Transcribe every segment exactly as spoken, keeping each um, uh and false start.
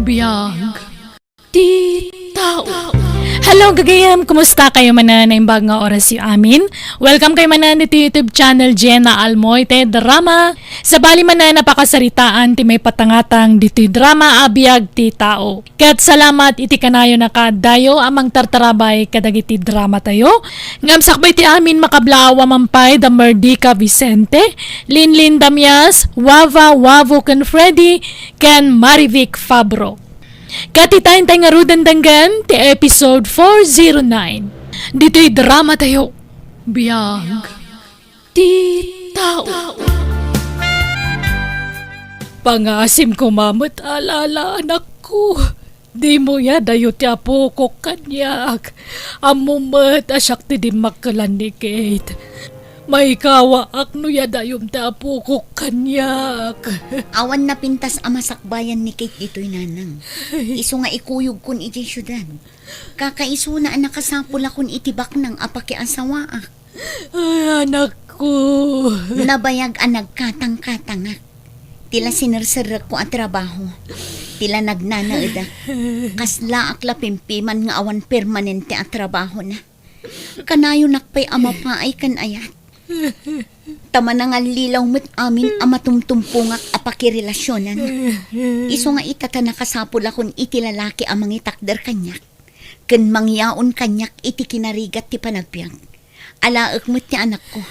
Biag ti tao. Hello, gagayem. Kumusta kayo manen? Naimbag nga oras yu amin. Welcome kayo manen iti YouTube channel Jenna Almoy, ti drama. Sabali manen a pakasaritaan ti maipatangatang ditoy drama a Biag ti Tao. Ket salamat iti kanayon a kaaddayo a mangtartarabay kadagiti dramatayo. Ngem sakbay ti amin, makablaaw a mampay da Merdica Vicente, Linlin Damias, Wava, Wavo ken Freddy, ken Marivic Fabro. Ket ita intay ngaruden denggen ti episode four zero nine. Ditoy dramatayo, Biag ti Tao. Pangaasim koma met, ala-ala, anakko. Dimo yadayo ti apokok kaniak. Ammom met a siak ti dimmakkelan ni Kate. Maikawaak no yadayom ti apokok kaniak. Awan napintas a masakbayan ni Kate ditoy, nanang. Isu nga ikuyogkon idiay siudad. Kakaisuna a nakasapulakon iti baknang a pakiasawaak. Ay, anakko. Nabayag a nagkatangkatangak. Ti la sinerserrekko a trabaho. Ti la nagnanaedak. Kaslaak la pimpiman nga awan permanente a trabahona. Kanayonak pay a mapaay ken ayat. Ta manangallilaw met amin a matumtumpongak a pakirelasionan. Isu nga ita ta nakasapulakon iti lalaki a mangitakder kaniak ken mangyaon kaniak iti kinarigat ti panagbiag. Alaek met ti anakko.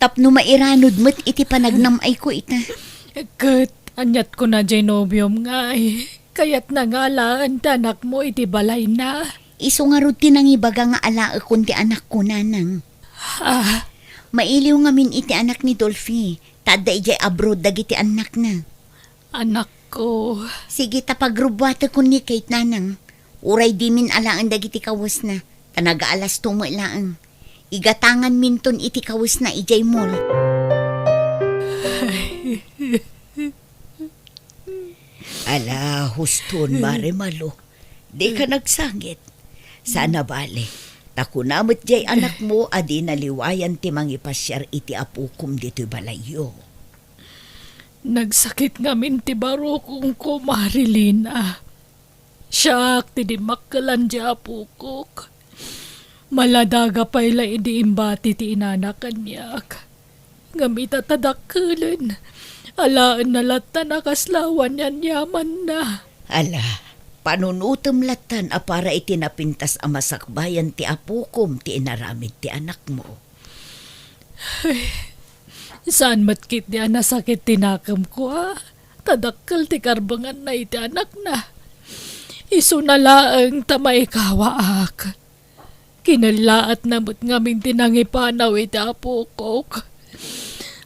Tapno mairanod met iti panagnam-ayko ita. Ket aniat kuna jay nobiom ngay? Kayatna nga alaen ti anakmo iti balayna. Isu ngarud ti nangibaga nga alaekon ti anakko, nanang. Ah. Mailiw ngamin iti anak ni Dolphy, ta adda idiay abroad dagiti annakna. Anakko. Sige ta pagrubbuatekon ni Kate, nanang. Uray dimin alaen dagiti kawesna, ta nagaalasto met laeng. Igatanganminton iti kawesna idiay mall. Ala, huston, Mare Malo. Dika nagsangit. Saan a bale. Ta kuna met jay anakmo a dina liwayan ti mangipasiar iti apokom ditoy balayyo. Nagsakit ngamin ti barukongko, Mare Lina. Siak ti dimmakkelan ti apokok. Maladaga pay la idi imbati ti inana kaniak. Ngem ita ta dakkelen, alaenna lattan a kasla awan yamyamanna. Ala, panunotem lattan a para iti napintas a masakbayan ti apokom ti inaramid ti anakmo. Ay, saan met ketdi a nasakit ti nakemko, a? Ta dakkel ti karbenganna iti anakna. Isuna laeng ta maikawaak. Kinellaatna met ngamin ti nangipanaw iti apokok.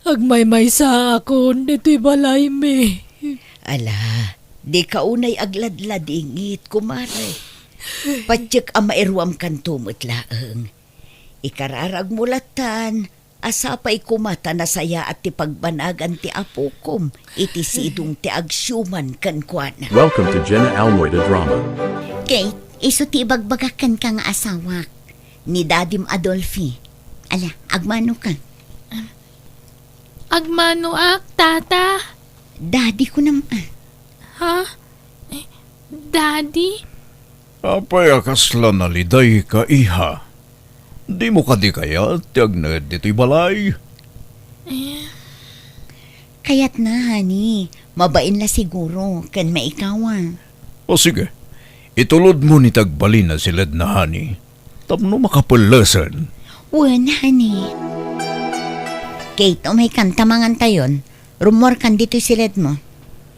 Agmaymaysaakon ditoy balaymi. Ala, dika unay agladladingit, kumare. Patiek a mairuamkanto met laeng. Ikararagmo lattan a sapay koma ta nasayaat ti pagbanagan ti apokom iti sidong ti agsiuman kenkuana. Welcome to Jenna Almoy the Drama. Kate, isu ti ibagbagak kenka nga asawak, ni Dadim Adolfi. Ala, agmanoka. Agmanoak, Tata. Daddy kunam, a. Ha? Eh, Daddy? Apay a kasla nalidayka, iha? Dimo kadi kayat ti agnaed ditoy balay? Eh. Kayatna, honey. Mabain la siguro, ken maikawa. O sige, itulodmo ni ti agbalin a siledna, honey. Tapno makapellesen. Wen, honey. Kate, umaykan ta mangantayon. Rummuarkan ditoy siledmo.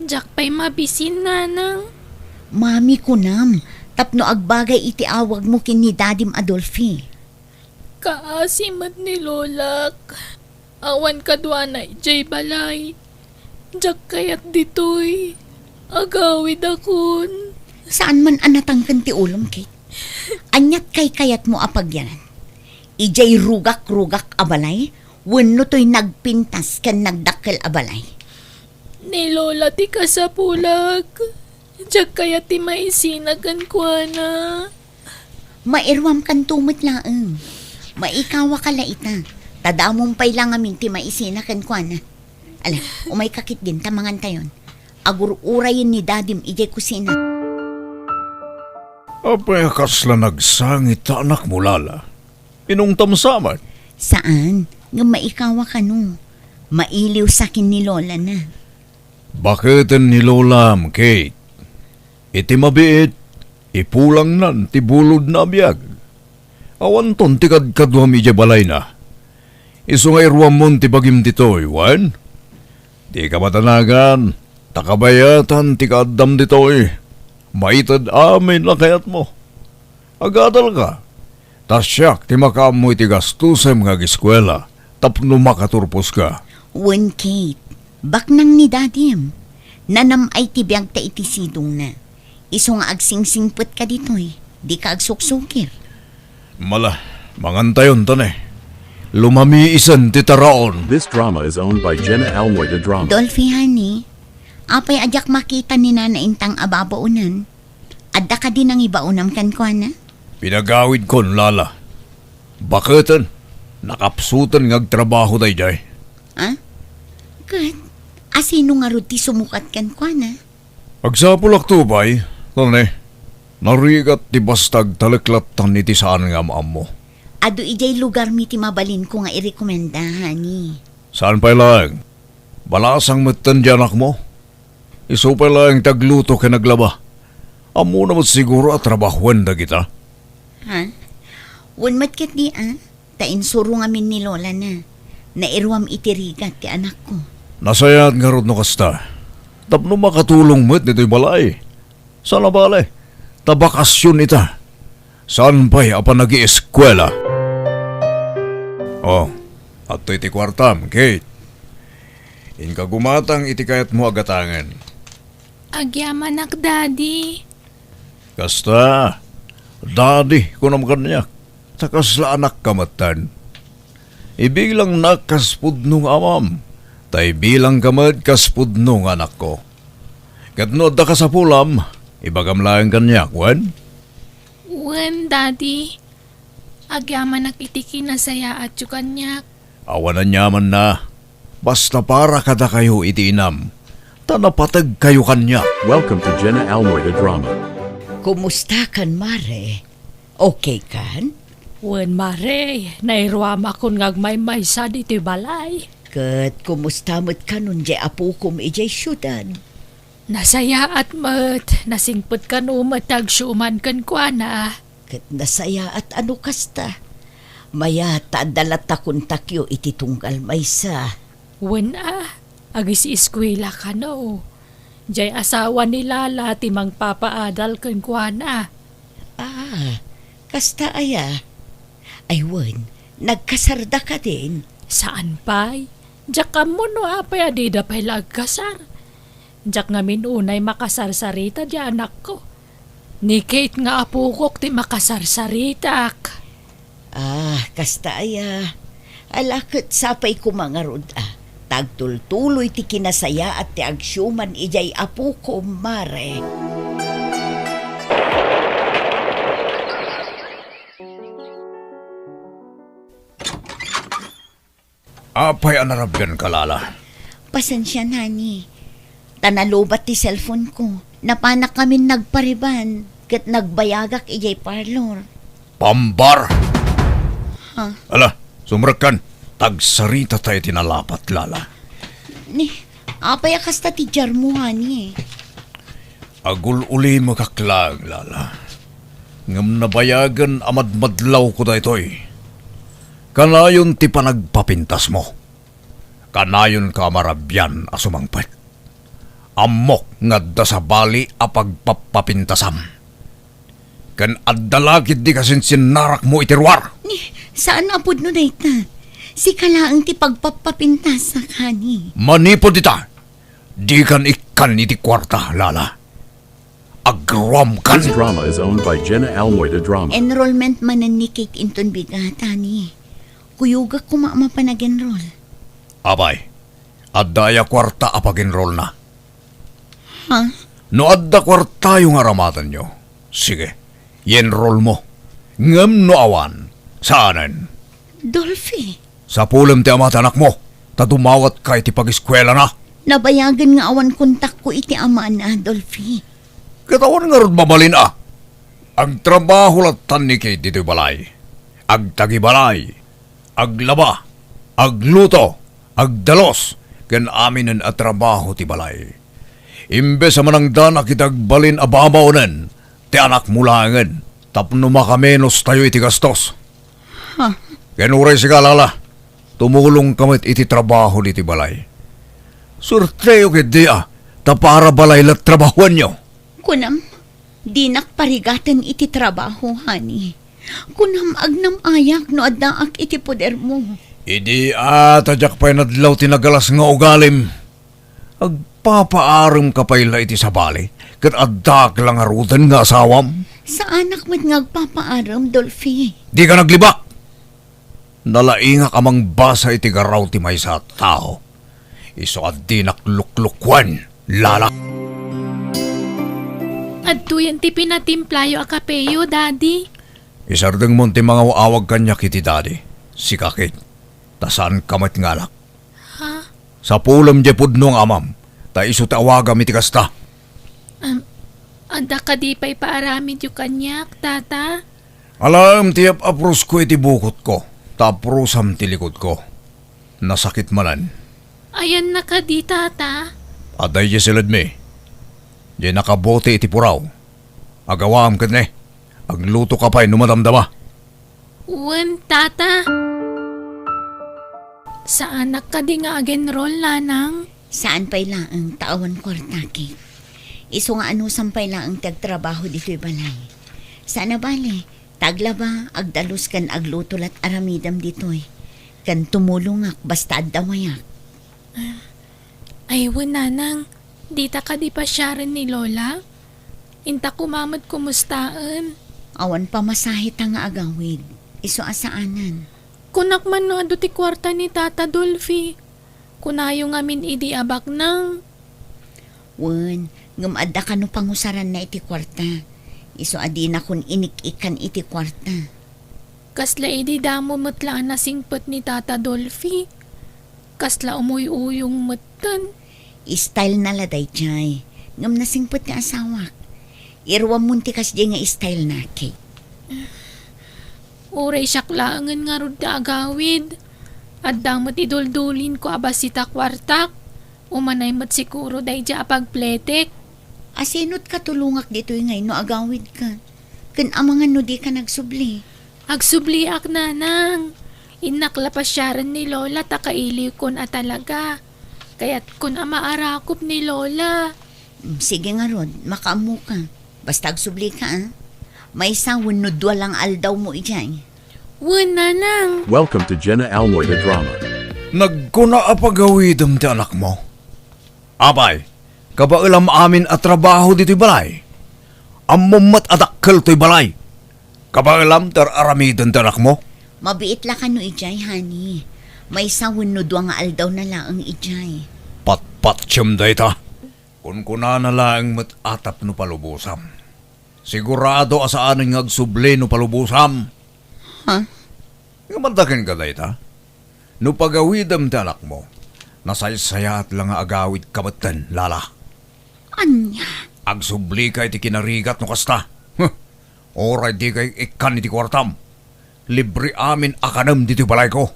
Diak pay mabisin, nanang. Mami kunam, tapno agbagay iti awagmo ken ni Dadim Adolfi. Kaasi met ni Lolak. Awan kaduana idiay balay. Diak kayat ditoy. Agawidakon. Saan man a natangken ti ulom, Kate? Aniat kaykayatmo a pagyanan? Idiay rugak-rugak a balay wenno toy nagpintas ken nagdakkel a balay? Ni Lola ti kasapulak. Diak kayat ti maisina kenkuana. Mairuamkanto met laeng. Maikawaka la ita. Ta damom pay la ngamin ti maisina kenkuana. Ala, umayka ketdin ta mangantayon. Agur-urayen ni Dadim idiay kusina. Apay a kasla nagsangit ta anakmo, Lala? Inungtam sa met? Saan, ngem maikawa kano. Mailiw sa ken ni Lola na. Baketen ni Lolam, Kate. Iti mabiit, ipulangnan ti bulodna a biag. Awanton ti kadkaduam idiay balayna. Isu nga iruammon ti bagim ditoy, wen? Dika madanagan, ta kabayatan ti kaaddam ditoy. Maited amin a kayatmo. Agadalka, ta siak ti makaammo iti gastusem nga ageskuela tapno makaturposka. Wen, Kate, baknang ni Dadim. Nanam-ay ti biagta iti sidongna. Isu nga agsingsingpetka ditoy, dika agsuksukir. Mala, mangantayon ta ne. Lumamiisen ti taraon. This drama is owned by Jenna Almoy de Drama. Dolphy, honey, apay a diak makita ni Nana Intang a babaonen? Adda kadi nangibaonam kenkuana? Pinagawidkon, Lala. Baketen, nakapsuten nga agtrabaho daydiay. Ha? Ket, asino ngarud ti sumukat kenkuana? Agsapulakto pay, Tone. Narigat ti basta agtaleklattan iti saan nga am-ammo. Adu idiay lugarmi ti mabalinko nga irekomenda, honey. Saan pay laeng? Balasang metten ti anakmo. Isu pay laeng ti agluto ken aglaba. Ammona met siguro a trabahoen dagita. Ha? Wen met ketdi a, ta insuro ngamin ni Lola na. Nairuam iti rigat ti anakko. Nasayaat ngarud no kasta. Tapno makatulong met ditoy balay. Saan a bale, ta bakasion ita. Saan pay a panagieskuela. Oh, adtoy ti kuartam, Kate. Inka gumatang iti kayatmo a gatangen. Agyamanak, Daddy. Kasta, Daddy, kunam kaniak, ta kasla anakka metten. Ibilangnak kas pudno nga amam, ta ibilangka met kas pudno nga anakko. Ket no adda kasapulam, ibagam laeng kaniak, wen? Wen, Daddy. Agyamanak iti kinasayaatyo kaniak. Awan aniamanna. Basta para kadakayo iti inam, ta napategkayo kaniak. Welcome to Jenna Almoy the Drama. Kumusta kan, Mare? Okay kan? Wen, Mare, nairuamakon nga agmaymaysa ditoy balay. Ket kumusta met kanon diay apokom idiay siudad? Nasayaat met, nasingpet kano met ti agsiuman kenkuana. Ket nasayaat a no kasta. Mayat ta adda latta kontakyo iti tunggal maysa. Wen a, agis-eskuela kano. Diay asawa ni Lala ti mangpapaadal kenkuana. Ah, kasta aya? Ay wen, nagkasarda kadin? Saan pay? Diak ammo no apay a dida pay la agkasar. Diak ngamin unay makasarsarita diay anakko. Ni Kate nga apokok ti makasarsaritak. Ah, kasta aya. Ala ket sapay koma ngarud a. Ta agtultuloy ti kinasayaat ti agsiuman idiay apokom, Mare. Apay a narabianka, Lala? Pasensian, honey. Ta nalubat ti cellphone ko. Napanak ngamin nagpariban, ket nagbayagak idiay parlor. Pambar! Ha? Ala, sumrekkan. Tagsarita tayo iti nalapat, Lala. Ni, apay a kasta ti diarmo, honey? Agul-ulimekak laeng, Lala. Ngem nabayagen a madmadlawko daytoy. Kanayon ti panagpapintasmo. Kanayonka a marabian a sumangpet. Ammok nga adda sabali a pagpappapintasam. Ken adda la ketdi kasinsinnarakmo iti ruar. Ni, saan a pudno dayta. Sika laeng ti pagpappapintasak, honey. Manipud ita, dikan ikkan iti kuarta, Lala. Agruamkan. This drama is owned by Jenna Almoy the Drama. Enrollment manen ni Kate inton bigat, honey. Kuyogak koma a mapan ag-enroll. Apay, adda aya kuarta a pag-enrollna? Ha? No adda kuartayo nga aramatenyo, sige, i-enrollmo. Ngem no awan, saanen. Dolphy. Sapulem ti ama ti anakmo, ta dumawatka iti pag-eskuelana. Nabayagen nga awan kontakko iti amana, Dolphy. Ket awan ngarud mabalin a. Agtrabaho lattan ni Kate ditoy balay. Agtagibalay, aglaba, agluto, agdalus, ken aminen a trabaho ti balay. Imbes a manangdanak iti agbalin a babaonen ti anakmo laengen tapno makamenostayo iti gastos. Ha? Ken uray sika, Lala, tumulongka met iti trabaho ditoy balay. Suerteyo ketdi a, ta para balay la trabahuenyo. Kunam, dinak parigaten iti trabaho, honey. Kunam, agnam-ayak no addaak iti podermo. Idi a, ta diak pay nadlaw ti nagalas nga ugalim. Agpapaaremka pay la iti sabali, ket addaak la ngaruden nga asawam? Saanak met nga agpapaarem, Dolphy. Dika naglibak! Nalaingak a mangbasa iti garaw ti maysa a tao. Isu a dinak luklukuen, Lala. Adtoyen ti pinatimplayo a kapeyo, Daddy. Isardengmon ti mangaw-awag kaniak iti Daddy. Sika, Kate. Ta saanka met nga anak. Ha? Sapulem diay pudno nga amam, ta isu ti awagam iti kasta. Am, adda kadi pay paaramidyo kaniak, Tata? Alaem ti ap-aprosko iti bukotko, ta aprosam ti likudko. Nasakit manen. Ayanna kadi, Tata? Adda idiay siledmi. Diay nakabote iti puraw. Agawaam ketdi. Aglutoka pay no madamdama. Wen, Tata. Saanak kadi nga agenrol, Nanang? Saan pay laeng ta awan kuarta, Kate. Isu nga anusam pay laeng ti agtrabaho ditoy balay. Saan a bale, ta aglaba, agdalus ken agluto lat aramidem ditoy. Ken tumulongak basta adda wayak. Ay, wen, Nanang, dita kadi pasiaren ni Lola? Inta koma met kumustaen? Awan pamasaheta nga agawid. Isu a saanen. Kunak man no adu ti kuarta ni Tata Dolphy. Kunayo ngamin idi a baknang. Wen, ngem adda kano pangusaranna iti kuarta. Isu a dinakon inik-ikkan iti kuarta. Kasla idi damo met la a nasingpet ni Tata Dolphy. Kasla umuy-uyong metten. Style na la daydiay. Ngem nasingpet ti asawak. Iruammon ti kasdiay nga style na, Kate. Uray siak laengen ngarud ti agawid. Adda met iduldulinko a bassit a kuartak. Umanay met siguro daydiay a pagpletek. Asino't katulongak ditoy ngay no agawidka? Ken amangan no dika nagsubli? Agsubliak, Nanang. Innak la pasiaren ni Lola ta kailiwkon a talaga. Kayatkon a maarakop ni Lola. Mm, sige ngarud, makaammoka. Basta agsublika, a. Maysa wenno dua lang aldawmo idiay. Wen, Nanang. Welcome to Jenna Almoy the Drama. Nagkuna a pagawidem ti anakmo. Apay, kabaelam amin a trabaho ditoy balay? Ammom met a dakkel toy balay. Kabaelam ti ar-aramiden ti anakmo? Mabiit la kano idiay, honey. Maysa wenno dua nga aldawna laeng idiay. Patpatiem dayta. Kunkunana laeng met a tapno palubosam. Sigurado a saanen nga agsubli no palubosam. Ha? Ngem adda kenka dayta? No pagawidem ti anakmo, nasaysayaat la nga agawidka metten, Lala. Ania? Agsublika iti kinarigat no kasta. Huh! Uray dika ikkan iti kuartam. Libre amin a kanem ditoy balayko.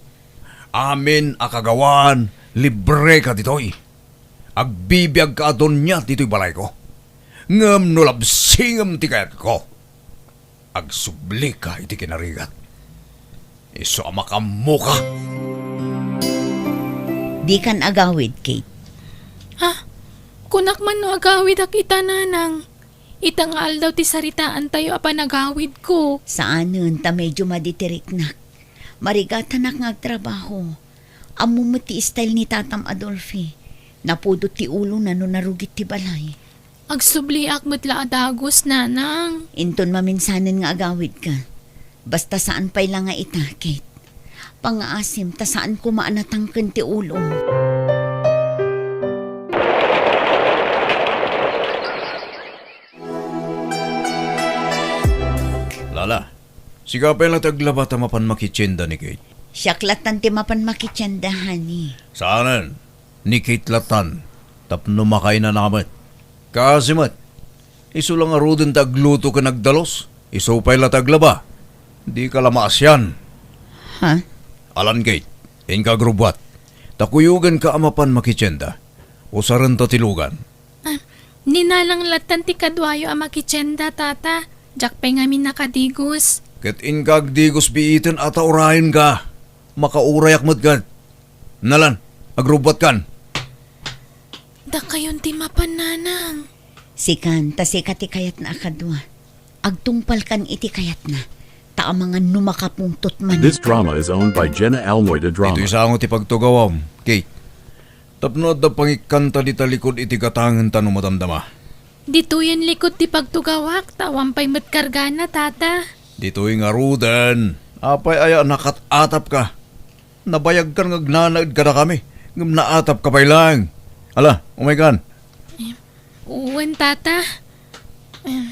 Amin a kagawaan, libreka ditoy. Agbibiagka a donia ditoy balayko. Ngem no labsingem ti kayatko, agsublika iti kinarigat. Isu a makaammoka. Dikan agawid, Kate. Ha? Kunak man no agawidak ita, Nanang. Ita nga aldaw ti saritaantayo a panagawidko. Saanen ta medio madi ti riknak. Marigatanak nga agtrabaho. Ammom met ti style ni Tatam Adolfi. Napudot ti ulona no narugit ti balay. Agsubliak met la a dagus, Nanang. Inton maminsanen nga agawidka. Basta saan pay la nga ita, Kate. Pangngaasim ta saan koma a natangken ti ulom. Lala, sika pay la ti aglaba ta mapan makitienda ni Kate. Siak lattan ti mapan makitienda, honey. Saanen, ni Kate lattan, tapno makainana met. Kaasi met, isu la ngaruden ti agluto ken agdalus. Isu pay la ti aglaba. Dika la maasian. Ha? Alan, Kate, inka agrubbuat. Ta kuyoganka a mapan makitienda. Usarenta ti lugan. Ah, ni Nanang lattan ti kaduayo a makitienda, Tata. Diak pay ngamin nakadigos. Ket inka agdigos biiten a ta urayenka. Makaurayak met ket. Nalan, agrubbuatkan. Dakayon ti mapan, Nanang. Sikan, ta sika ti kayatna a kadua. Agtungpalkan iti kayatna, ta amangan no makapungtot man. This drama is owned by Jenna Almoy de Drama. Ditoy sango ti pagtugawam, Kate. Tapno adda pangikkanta dita likud iti gatangenta no madamdama. Ditoyen likud ti pagtugawak, ta awan pay met kargana, Tata. Ditoy ngaruden. Apay aya nakat-atapka? Nabayagkan nga agnanaed kadakami, ngem naatapka pay laeng. Ala, umaykan. Wen, Tata. Em.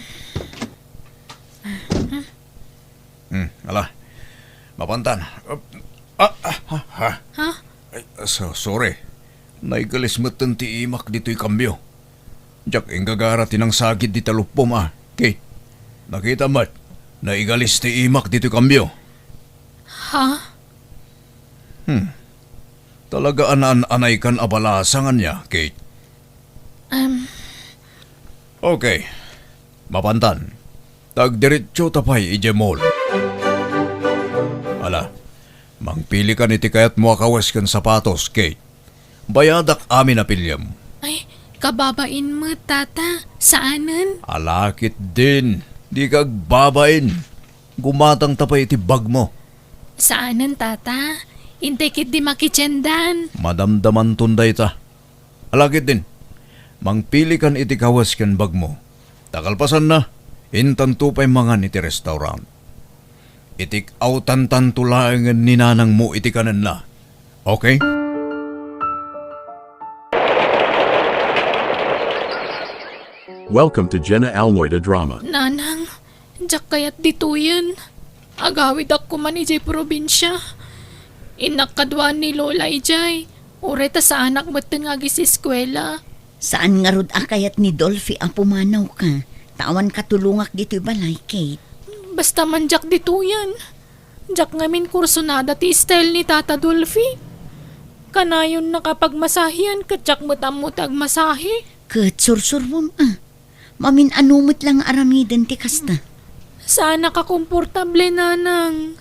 Hmm, ala. Mapantan. Ah, ah, ah, ah. Ha? Ay, so, sorry. Naigalis metten ti imak ditoy kambio. Diak inggagara ti nangsagid dita luppom a, Kate. Nakitam met, naigalis ti imak ditoy kambio. Ha? Hmm. Talaga a naan-anaykan a balasang ania, Kate? Em. Okay. Mapantan. Tagdiretsota pay idiay mall. Ala, mangpilikan iti kayatmo a kawes ken sapatos, Kate. Bayadak amin a piliem. Ay, kababain met, Tata. Saanen? Ala ketdin. Dika agbabain. Gumatangta pay iti bagmo. Saanen, Tata. Intay ketdi makitiendan. Madamdamanton dayta. Ala ketdin, mangpilikan iti kawes ken bagmo. Ta kalpasanna, intanto pay mangan iti restaurant. Itik-awtantanto laengen ni nanangmo iti kanenna. Okay? Welcome to Jenna Almoy de Drama. Nanang, diak kayat ditoyen. Agawidak koman idiay probinsia. Innak kaduaan ni Lola idiay. Uray ta saanak metten nga agis-eskuela. Saan ngarud a kayat ni Dolphy a pumanawka, ta awan katulongak ditoy balay, Kate. Basta man diak ditoyen. Diak ngamin kursunada ti style ni Tata Dolphy. Kanayon nakapagmasahian ket diak met ammo ti agmasahe. Ket sursurom a. Mamin-ano met la nga aramiden ti kasta. Saanak a komportable, Nanang.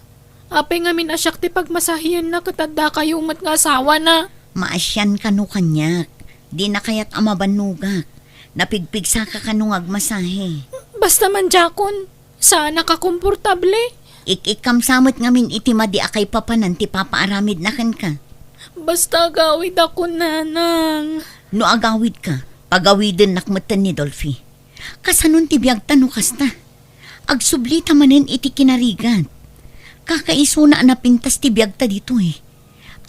Apay ngamin a siak ti pagmasahianna ket addakayo met nga asawana? Maasian kano kaniak. Dina kayat a mabannogak. Napigpigsaka kano nga agmasahe. Basta man diakon. Saanak a komportable. Ik-ikkam sa met ngamin iti madi a kaipapanan ti papaaramidna kenka. Basta agawidakon, Nanang. No agawidka, pagawidennak metten ni Dolphy. Kasanon ti biagta no kasta? Agsublita manen iti kinarigat. Kakaisuna a napintas ti biagta ditoy.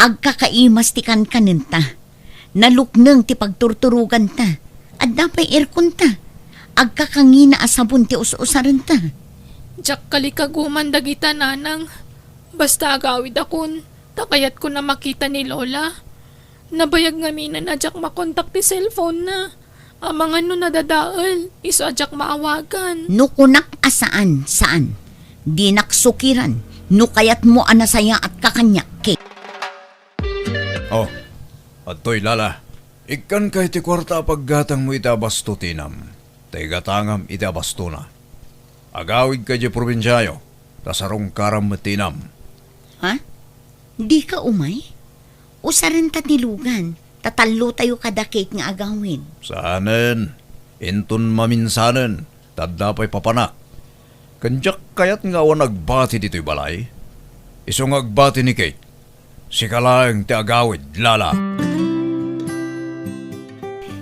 Agkakaimas ti kankanenta. Nalukneng ti pagturturoganta. Adda pay airconta. Agkakangina a sabon ti us-usarenta. Diak kalikaguman dagita, Nanang. Basta agawidakon, ta kayatkon a makita ni Lola. Nabayag ngaminen a diak makontak ti cellphone-na. Amangan no nadadael, isu a diak maawagan. No kunak a saan, saan. Dinak sukiran no kayatmo a nasayaatka kaniak, Kate. Oh, adtoy, Lala. Ikkanka iti kuarta a paggatangmo iti abasto ti inam. Ta igatangam iti abastona. Agawidka idiay probinsiayo, ta sarungkaram met ti inam. Ha? Dika umay? Usarenta ti lugan, ta tallotayo kada Kate nga agawid. Saanen, inton maminsanen, ta adda pay papanak. Ken diak kayat nga awan agbati ditoy balay. Isu nga agbati ni Kate, sika laeng ti agawid, Lala.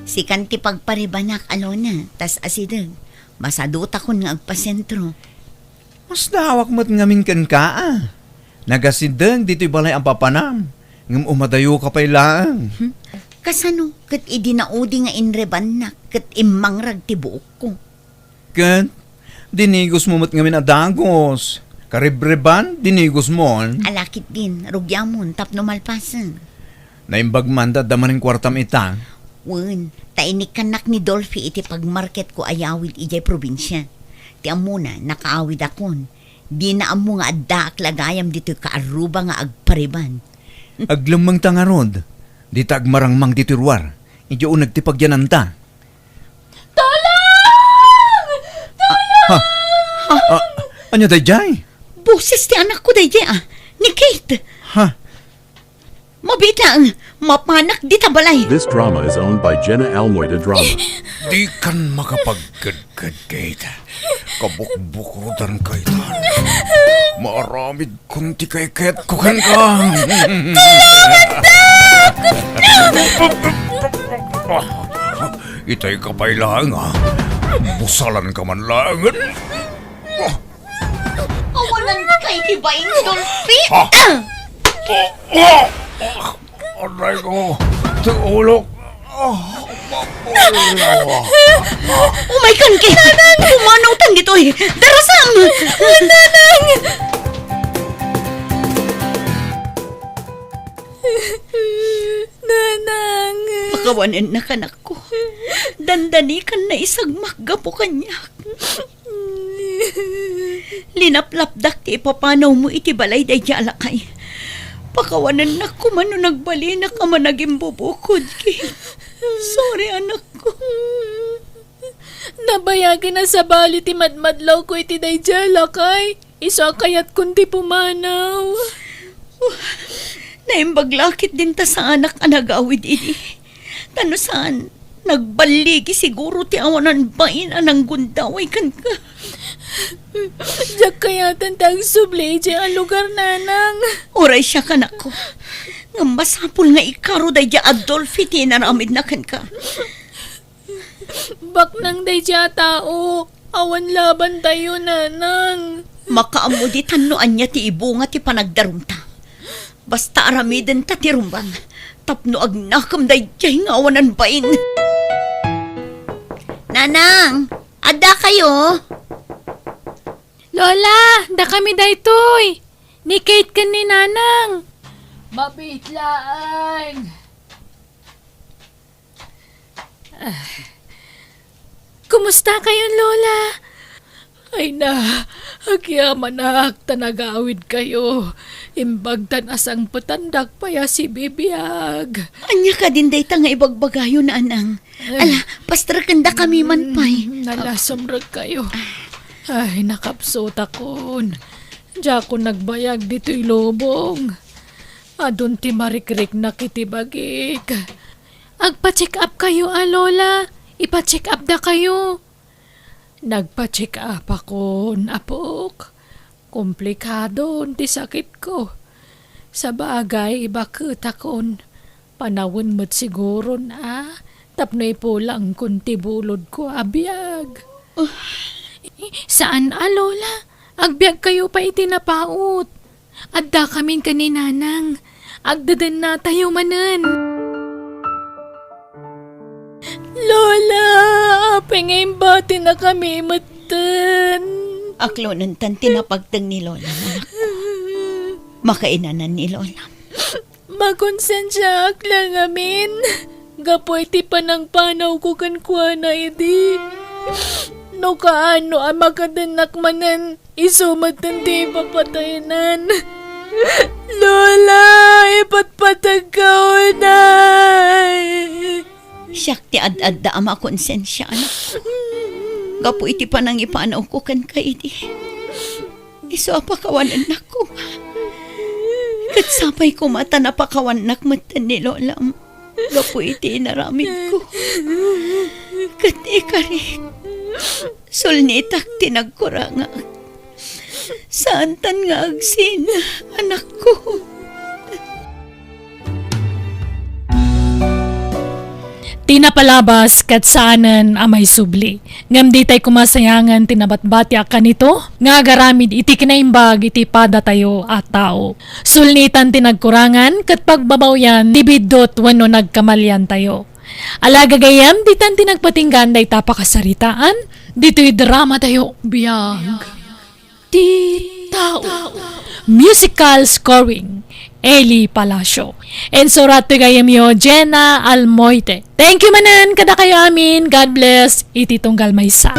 Sikan ti pagparibanak, Alona, tas asideg. Masadutakon nga agpasentro. Masdaawak met ngamin kenka, a. Nagasideg ditoy balay a papanam, ngem umadayoka pay laeng. Hmm? Kasano ket idi naudi nga inrebannak ket immangrag ti buokko? Ket dinigosmo met ngamin a dagos. Karibreban, dinigosmon. Ala ketdin, rugiamon tapno malpasen. Naimbag man ta adda manen kuartam ita? Wen, ta inikkannak ni Dolphy iti pagmarketko a yawid idiay probinsia. Ti ammona, nakaawidakon. Dina ammo nga addaak la gayam ditoy kaarruba nga agpariban. Aglemmengta ngarud, dita agmarangmang ditoy ruar. Idiay uneg ti pagyananta. Tulong! Ha? Ah, ania daydiay? Boses ti anakko daydiay, ah. Ni Kate. Ha? Mabiit laeng, mapanak dita balay. This drama is owned by Jenna Almoida Drama. Dikan makapagkedked, Kate. Kabukbukodanka itan. Maaramidkon ti kaiketko kenka. Itay ka pay laeng, ah. Busalanka man laengen. Awanan kay ti bain, Dolphy. Ha? Ah! Oh, oh! Aray ko! Ti ulok! Ah, maulaw. Umay kan, Kate! Pumanawtan ditoy! Darasam! Nanang! Nanang! Pakawanennak, anakko. Dandani kan naisagmak gapu kaniak. Linaplapdak ti ipapanawmo iti balay daydiay a lakay. Pakawanennak koma no nagbalinak a managimbubukod, Kate. Sorry, anakko. Nabayagen a sabali ti madmadlawko iti daydiay a lakay. Isu a kayatkon ti pumanaw. Naimbag la ket dinta saanak a nagawid idi. Ta no saan, nagballigi siguro ti awanan bain a nanggundaway kenka. Diak kayaten ti agsubli idiay a lugar, nanang. Uray siak, anakko. Ngem masapul nga ikaro daydiay a Dolphy ti inaramidna kenka. Baknang daydiay a tao, awan labantayo, nanang. Makaammo ditan no ania ti ibunga ti panagdarumta. Basta aramidenta ti rumbang, tapno agnakem daydiay nga awanan bain. Nanang, adda kayo? Lola, dakami daytoy. Ni Kate ken ni Nanang. Mabiit laeng. Ah. Kumusta kayon, Lola? Ay na, agyamanak ta nagawid kayo. Imbag tan asangpetandak pay a sibibiag. Ania kadin dayta nga ibagbagayo, nanang? Eh. Ala, pastrekendakami man pay. Mm, nalasumrek kayo. Ay, nakapsutakon. Diakon nagbayag ditoy lubong. Adun ti marikriknak iti bagik. Agpa-check up kayo a, Lola. Ipa-check up da kayo. Nagpa-check up akon, apok. Komplikadon ti sakitko. Sabagay, ibaketakon. Panawen met siguron a tapno ipulangkon ti bulodko a biag. Ah. Saan a, Lola. Agbiag kayo pay iti napaut. Addakamin ken ni Nanang. Agdedennatayo manen. Lola, apay nga imbatinakami metten? Aklonentan ti napagteng ni Lola, anak. Makainanan ni Lola. Makonsensiaak la ngamin gapu iti panangpanawko kenkuana idi. No kaano a makadennak manen, isu metten ti ipapataynan. Lola, ipatpategka unay. Siak ti ad-adda a makonsensia, anak. Gapu iti panangipanawko kenka idi. Isu a pakawanennak koma. Ket sapay koma ta napakawannak metten ni Lolam gapu iti inaramidko. Ket ikarik, sulnitak ti nagkurangak. Saantan nga agsina, anakko. Ti napalabas ket saanen a maisubli, ngem ditay koma sayangen ti nabatbati a kanito nga agaramid iti kinaimbag iti padatayo a tao. Sulnitan ti nagkurangan ket pagbabawian ti biddut wenno nagkamaliantayo. Ala gagayyem, ditan ti nagpatinggaan dayta pakasaritaan ditoy dramatayo, Biag ti Tao. Musical scoring, Eli Palacio. Insurat ti gayyemyo, Jenna Almoite. Thank you manen kadakayo amin. God bless iti tunggal maysa.